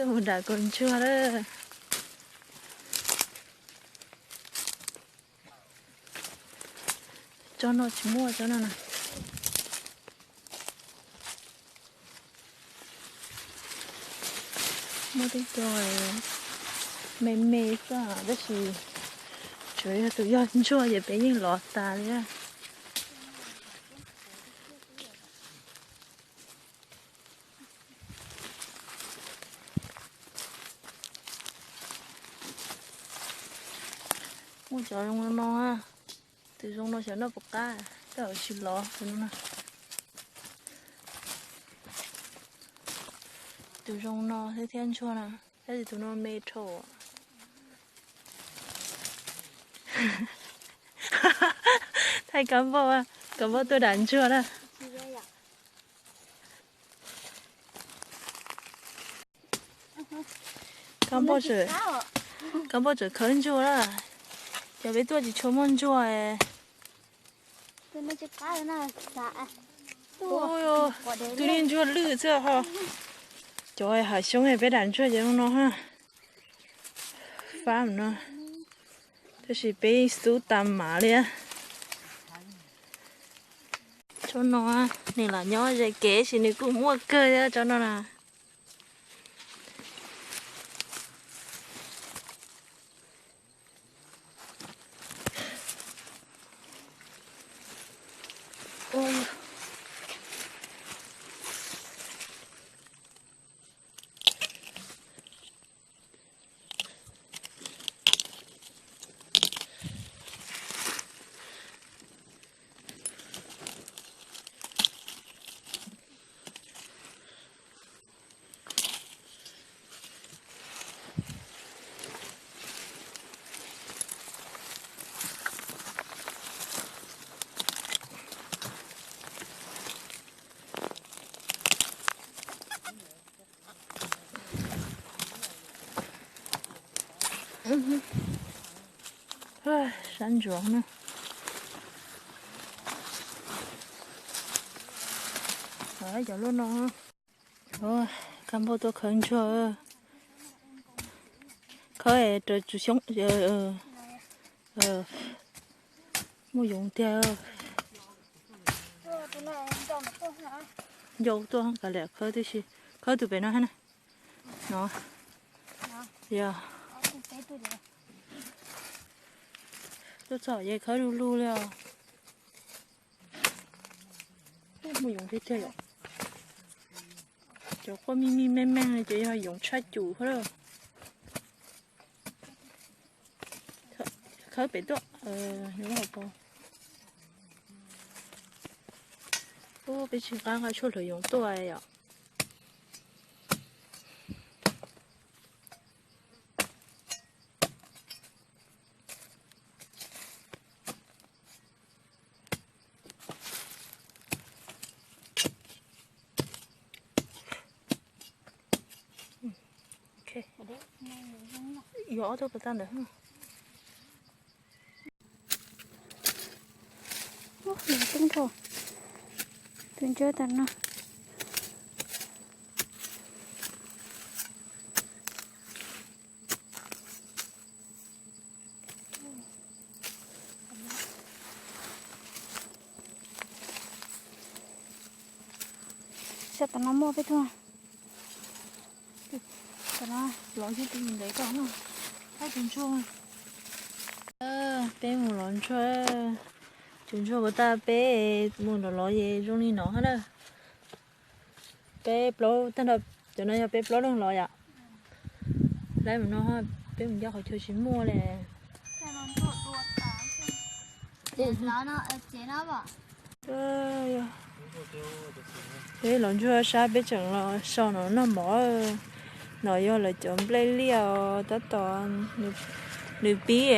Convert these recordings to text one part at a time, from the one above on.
Mus nram kaus ntsuag lawm. Tsob no tsis muaj tsob no na. Muaj tej co me me xwb tab sis tsuas yog tus yog ntsuag ces peb yeej lov tas li. Muaj cov zoo no, tus zoo no xyov noj puas qab, tej zaum tsis lov tus no. Tus zoo no thiab thiab ntsuag na, tab sis tus no me dhau. Thaij kab npauj, kab npauj tuaj dam ntsuag na. Kab npauj tseem khawb ntsuag na. Cov peb tuaj tsis tshua muaj ntsuag. Tus niag ntsuag lwj xwb ho. Cov hav xyoob peb dam ntsuag ces zoo no ha. Fab no. Tab sis peb xub tas mam li. Tsob no nws los nyob ze kev sis nws kuj muaj kawg thiab tsob no na. Sab ntsuav na. Cov loj no. Kab npauj tuaj khawb ntsuag. Khawb raws tsum xyoob. Muaj yoov tiag. Ncau tuaj kav liam khawb tib si. Khawb tus pem no na. No. Yog. Tuaj txog ces khawb lug lug li os. Muaj yoov tiag tiag yom. Cov quaj mij mij meej meej no ces yog yoov tshaj cum thiab lawm. Khawb pem tuaj. Ub, peb tsis nqa nqa tshuaj hlwv yoov tuaj yom. Yuav ob tug pas tag ntawd. Ub, nws tub nrho, tus ntsawj tas no. Sab tom no muaj peb tug. Tom no lov ib tug ntev koj no. Peb tus ntsuag, peb mus lov ntsuag. Tus ntsuag puas tas peb mus lov lov ces zoo li no hab na. Peb plaub tag nrho, cov no yog peb plaub leeg los yom. Lawv mus no peb mus nco qhov chaw tsis muaj li. Peb los ntsuag sab peb tseem los so no noj mov. No yog lawv cov nplej liaj os, tab tom nws pib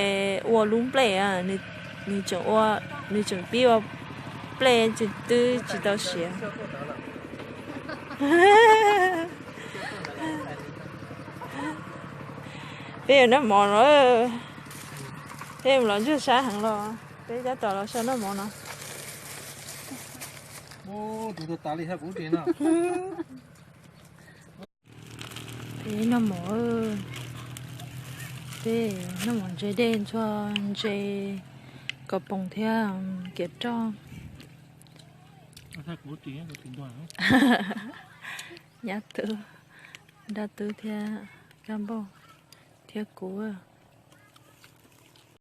ua lub nplej, nws tseem ua, nws tseem pib ua nplej twb tsis tau siav. Peb yuav noj mov no, peb los ntsuag sab heev los peb tab tom los so noj mov no. Tus tas li hab kuv tis no. Peb noj mov, peb noj mov ntse dej ntxhua ntse kom poom thiab kiav roj. Nyab Tub, Dab Tub thiab Kab Npauj thiab kuv.